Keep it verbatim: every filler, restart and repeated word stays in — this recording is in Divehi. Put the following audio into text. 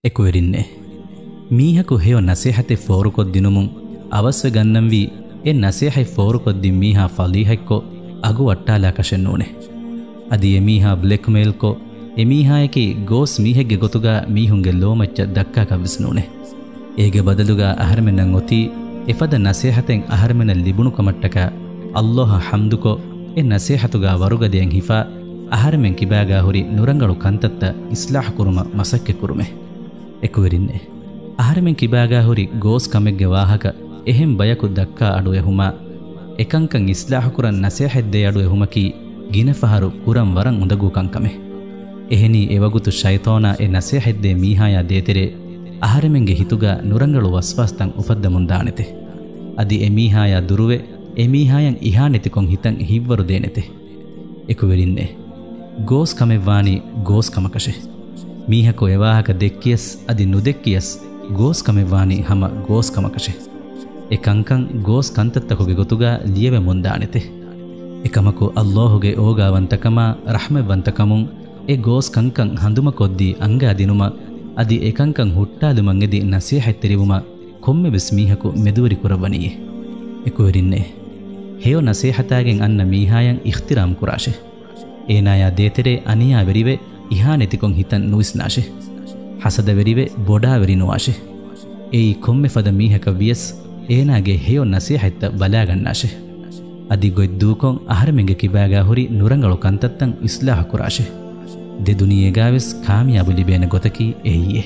އެކުވެރިންނޭ! މީހަކު ހެޔޮ ނަސޭހަތެއް ފޯރުކޮށްދިނުމުން އަވަސްވެގަންނަންވީ، އެ ނަސޭހަތް ފޯރުކޮށްދިން މީހާ ފަލީހެއްކޮށް އަގު ވައްޓާލާކަށެއް ނޫނޭ. އަދި އެމީހާ ބްލެކްމެއިލްކޮށް، އެމީހާޔަކީ ގޯސް މީހެއްގެ ގޮތުގަ މީހުންގެ ލޯމައްޗަށް ދައްކާކަށްވެސް ނޫނޭ. އޭގެ ބަދަލުގަ އަހަރެމެންނަށް އޮތީ، އެފަދަ ނަސޭހަތެއް އަހަރެމެންނަށް ލިބުނުކަމަށްޓަކާ، ﷲ އަށް ޙަމްދުކޮށް، އެ ނަސޭހަތުގަ ވަރުގަދަޔަށް ހިފާ، އަހަރެމެން ކިބާގާ ހުރި ނުރަނގަޅު ކަންތައްތައް އިޞްލާޙު ކުރުމަށް މަސައްކަތްކުރުމޭ. އެކުވެރިންނޭ! އަހަރެމެން ކިބާގާ ހުރި ގޯސް ކަމެއްގެ ވާހަކަ އެހެން ބަޔަކު ދައްކާ އަޑު އެހުމާ، އެކަންކަން އިޞްލާޙުކުރަން ނަސޭހަތްދޭ އަޑު އެހުމަކީ، ގިނަ ފަހަރު ކުރަން ވަރަށް އުނދަގޫ ކަންކަމެއް. އެހެނީ، އެވަގުތު ޝައިޠާނާ އެ ނަސޭހަތްދޭ މީހާޔާ ދޭތެރޭ، އަހަރެމެންގެ ހިތުގަ ނުރަނގަޅު ވަސްވާސްތައް އުފައްދަމުން ދާނެތެ. އަދި އެމީހާޔާ ދުރުވެ، އެމީހާޔަށް އިހާނެތިކޮށް ހިތަން ހިތްވަރު ދޭނެތެ. އެކުވެރިންނޭ! ގޯސް ކަމެއްވާނީ ގޯސް ކަމަކަށެ. މީހަކު އެވާހަކަ ދެއްކިޔަސް އަދި ނުދެއްކިޔަސް، ގޯސް ކަމެއްވާނީ ހަމަ ގޯސް ކަމަކަށެ. އެ ކަންކަން ގޯސް ކަންތައްތަކުގެ ގޮތުގަ ލިޔެވެމުން ދާނެތެ. އެކަމަކު، ﷲ ގެ އޯގާވަންތަކަމާ ރަޙްމަތްވަންތަކަމުން އެ ގޯސް ކަންކަން ހަނދުމަކޮށްދީ އަންގާދިނުމަށް، އަދި އެކަންކަން ހުއްޓާލުމަށް އެދި ނަސޭހަތްތެރިވުމަށް ކޮންމެވެސް މީހަކު މެދުވެރި ކުރައްވަނީއޭ. އެކުވެރިންނޭ! ހެޔޮ ނަސޭހަތާގެން އަންނަ މީހާޔަށް އިޙްތިރާމް ކުރާށޭ. އޭނާޔާ ދޭތެރޭ އަނިޔާވެރިވެ، އިހާނެތިކޮށް ހިތަން ނުވިސްނާށޭ. ހަސަދަވެރިވެ، ބޮޑާވެރިނުވާށޭ. އެއީ ކޮންމެ ފަދަ މީހަކަށް ވިޔަސް އޭނާގެ ހެޔޮ ނަސޭހަތްތައް ބަލާގަންނާށޭ. އަދި ގޮތްދޫކޮށް އަހަރެމެންގެ ކިބާގާ ހުރި ނުރަނގަޅު ކަންތައްތައް އިޞްލާޙު ކުރާށޭ. ދެ ދުނިޔޭގާވެސް ކާމިޔާބު ލިބޭނެ ގޮތަކީ އެއީއޭ.